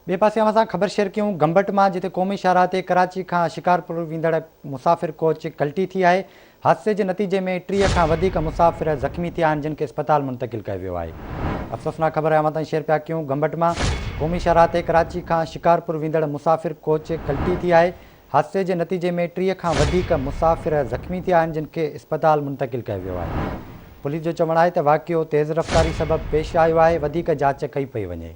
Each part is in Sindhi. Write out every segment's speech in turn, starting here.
ٻئي پاسي اوهان سان خبر شيئر ڪيون گمبٽ مان جتي قومي شاهراهه تي ڪراچي کان شڪارپور ويندڙ مسافر ڪوچ ڪلٽي ٿي آهي، حادثي جي نتيجي ۾ 30 کان وڌيڪ مسافر زخمي ٿيا آهن جن کي اسپتال منتقل ڪيو ويو آهي. افسوسناڪ خبر اوهان تائين شيئر پيا ڪيون گمبٽ مان قومي شاهراهه تي ڪراچي کان شڪارپور ويندڙ مسافر ڪوچ ڪلٽي ٿي آهي، حادثي جي نتيجي ۾ 30 کان وڌيڪ مسافر زخمي ٿيا آهن جن کي اسپتال منتقل ڪيو ويو آهي. پوليس جو چوڻ آهي ته واقعو تيز رفتاري سبب پيش آيو آهي وڌيڪ جاچ ڪئي پئي وڃي.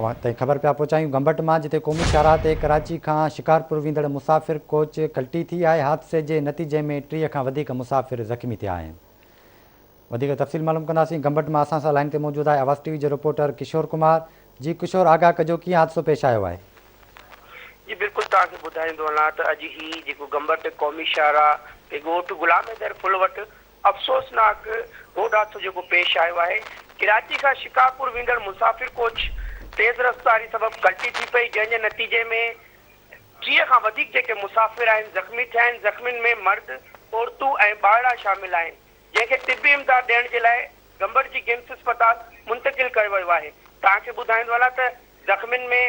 اوهان تائين خبر پيا پهچايون گمبٽ مان جتي قومي شاهراهه تي ڪراچي کان شڪارپور ويندڙ مسافر ڪوچ ڪلٽي ٿي آهي حادثي جي نتيجي ۾ 30 کان وڌيڪ مسافر زخمي ٿيا آهن وڌيڪ تفصيل معلوم ڪنداسين گمبٽ مان اسان سان لائين تي موجود آهي آواز ٽي وي جو رپورٽر ڪشور ڪمار جي ڪشور آگاهه ڪجو ڪيئن حادثو پيش آيو آهي. جي بلڪل توهان کي ٻڌائيندو هلان ته اڄ هي جيڪو گمبٽ قومي شاهراهه تي ڳوٺ غلام حيدر ڦل وٽ افسوسناڪ روڊ حادثو جيڪو پيش آيو آهي، ڪراچي کان شڪارپور ويندڙ مسافر ڪوچ تيز رفتاري سبب ڪلٽي ٿي پئي، جنهن جي نتيجي ۾ 30 کان وڌيڪ جيڪي مسافر آهن زخمي ٿيا آهن، زخمين ۾ مرد، عورتون ۽ ٻارڙا شامل آهن، جنهن کي طبي امداد ڏيڻ جي لاء گمبٽ جي گمس اسپتال منتقل ڪيو ويو آهي، توهان کي ٻڌائيندو هلان ته زخمين ۾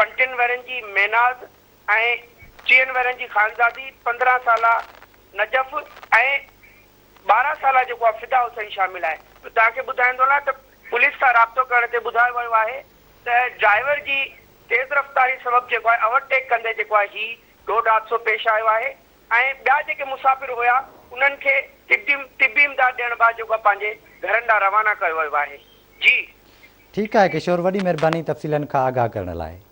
پنٽن ورهين جي ميناز ۽ ٽيهن ورهين جي خانزادي، 15 سالا نجف ۽ 12 سالا جيڪو آهي فدا حسين شامل آهي. توهان کي ٻڌائيندو هلان ته پوليس سان رابطو ڪرڻ تي ٻڌايو ويو آهي ته ڊرائيور جي تيز رفتاري سبب جيڪو آهي اوور ٽيڪ ڪندي جيڪو آهي هي روڊ حادثو پيش آيو آهي ۽ ٻيا جيڪي مسافر هيا انهن کي طبي امداد ڏيڻ بعد جيڪو آهي پنهنجي گهرن ڏانهن روانا ڪيو ويو آهي. جي. ٺيڪ آهي ڪشور وڏي مهرباني تفصيلن کان آگاهه ڪرڻ لاء.